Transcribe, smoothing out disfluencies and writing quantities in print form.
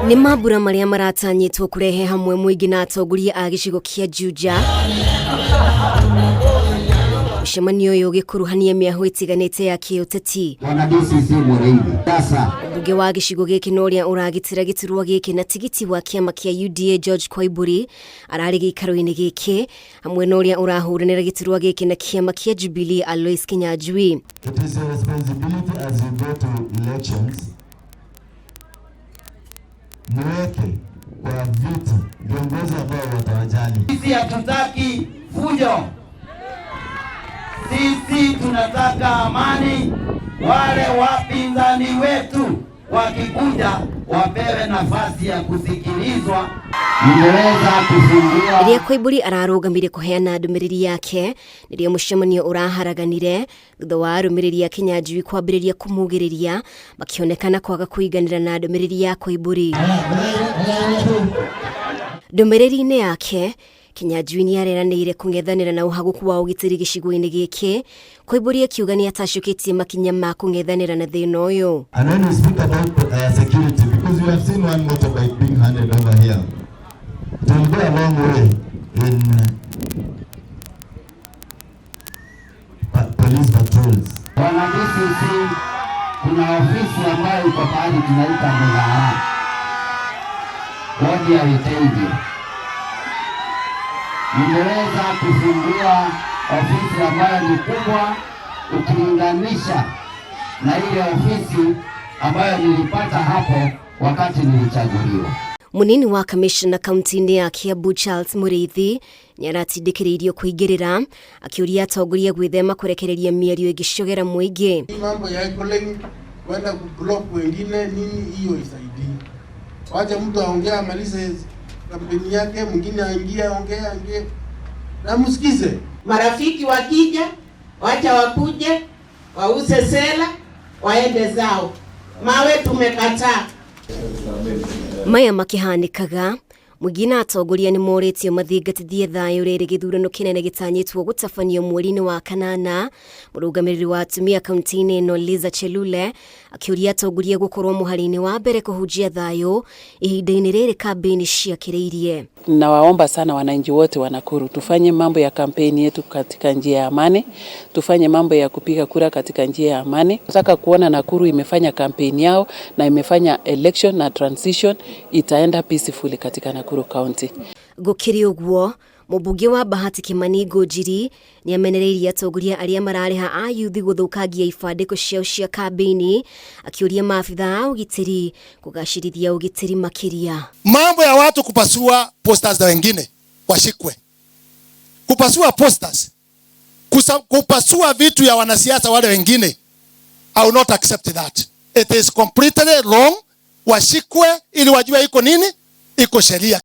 Nĩ mambura marĩa maratanyĩtwo kũrehe hamwe mũingĩ na atongoria a gĩcigo kĩa Juja. Mũcemanio ũyũ ũgĩkuruhania mĩahũ ĩtiganĩte ya kĩũteti. Bwana DCC Mũrĩithi. Sasa Mbunge wa gĩcigo gĩkĩ na ũrĩa ũragitĩra gĩturwa gĩkĩ na tigiti wa kĩama kĩa UDA George Koimburi ararĩ gĩikaro-inĩ gĩkĩ hamwe na ũrĩa ũrahũranĩra gĩturwa gĩkĩ na kĩama kĩa Jubilee Alois Kinyanjui. It is your responsibility as you go to elections, muweke kwa viti viongozi ambao watawajali. Sisi hatutaki fujo, sisi tunataka amani. Wale wapinzani wetu wakikuja wapewe nafasi ya kusikilizwa. Nimeweza kufungua Rĩrĩa Koimburi ararũgamire kũheana ndũmĩrĩri yake nĩrĩo mũcemanio ũraharaganire thutha wa arũmĩrĩri a Kinyanjui kwambĩrĩria kũmugĩrĩria makĩonekana kwaga kũiganĩra na ndũmĩrĩri ya Koimburi. Ndũmĩrĩri-inĩ yake Kinyanjui nĩ areranĩire kũng'ethanĩra na ũhagũku wa ũgitĩri gĩcigo-inĩ gĩkĩ. Koimburi akiuga nĩ atacũkĩtie makinya ma kũng'ethanĩra na thĩna ũyũ. And when we speak about security, because we have seen one motorbike being handed over here, it will go a long way in police patrols. Bwana DCC, kuna ofisi ambayo iko pahali tunaita Mugara, wodi ya Witeithie. Nimeweza kufungua ofisi ambayo ni kubwa ukilinganisha na ile ofisi ambayo nilipata hapo wakati nilichaguliwa. Munini wa kamishna kaunti-inĩ ya Kiambu Charles Mũrĩithi nĩ aratindĩkĩrĩirio kũingĩrĩra akĩũria atongoria gwĩthema kũrekereria mĩario ĩngĩcogera mũingĩ. Hii mambo ya heckling kwenda kublock wengine nini, hiyo isaidii. Wacha mtu aongee amalize kampeni yake, mwingine aingie aongee aingie na msikize. Marafiki wakija, wacha wakuje, wauze sera, waende zao. Mawe tumekataa. Maya makĩhanĩkaga mũingĩ na atongoria nĩ morĩtio mathingatithie thayũ rĩrĩ gĩthurano kĩnene gĩtanyĩtwo gũtabanio mweri-inĩ wa kanana. Mũrũgamĩrĩri wa atumia kaunti-inĩ ĩno Liza Chelule akĩũria atongoria gũkorwo mũhari-inĩ wa mbere kũhunjia thayũ ihinda-inĩ rĩrĩ kambĩini ciakĩrĩirie. Nawaomba sana wananchi wote wa Nakuru tufanye mambo ya kampeni yetu katika njia ya amani, tufanye mambo ya kupiga kura katika njia ya amani. Nataka kuona Nakuru imefanya kampeni yao na imefanya election na transition itaenda peacefully katika Nakuru County. Gũkĩrĩ ũguo mũmbunge wa Bahati Kimani Ngũnjiri nĩ amenereirie atongoria arĩa mararĩha ayuthi gũthũkangia ibandĩko ciao cia kambĩini akĩũria maabitha a ũgitĩri kũgacĩrithia ũgitĩri makĩria. Mambo ya watu kupasua posters za wengine washikwe. Kupasua posters, kupasua vitu ya wanasiasa wale wengine, I will not accept that. It is completely wrong. Washikwe ili wajue iko nini, iko sheria.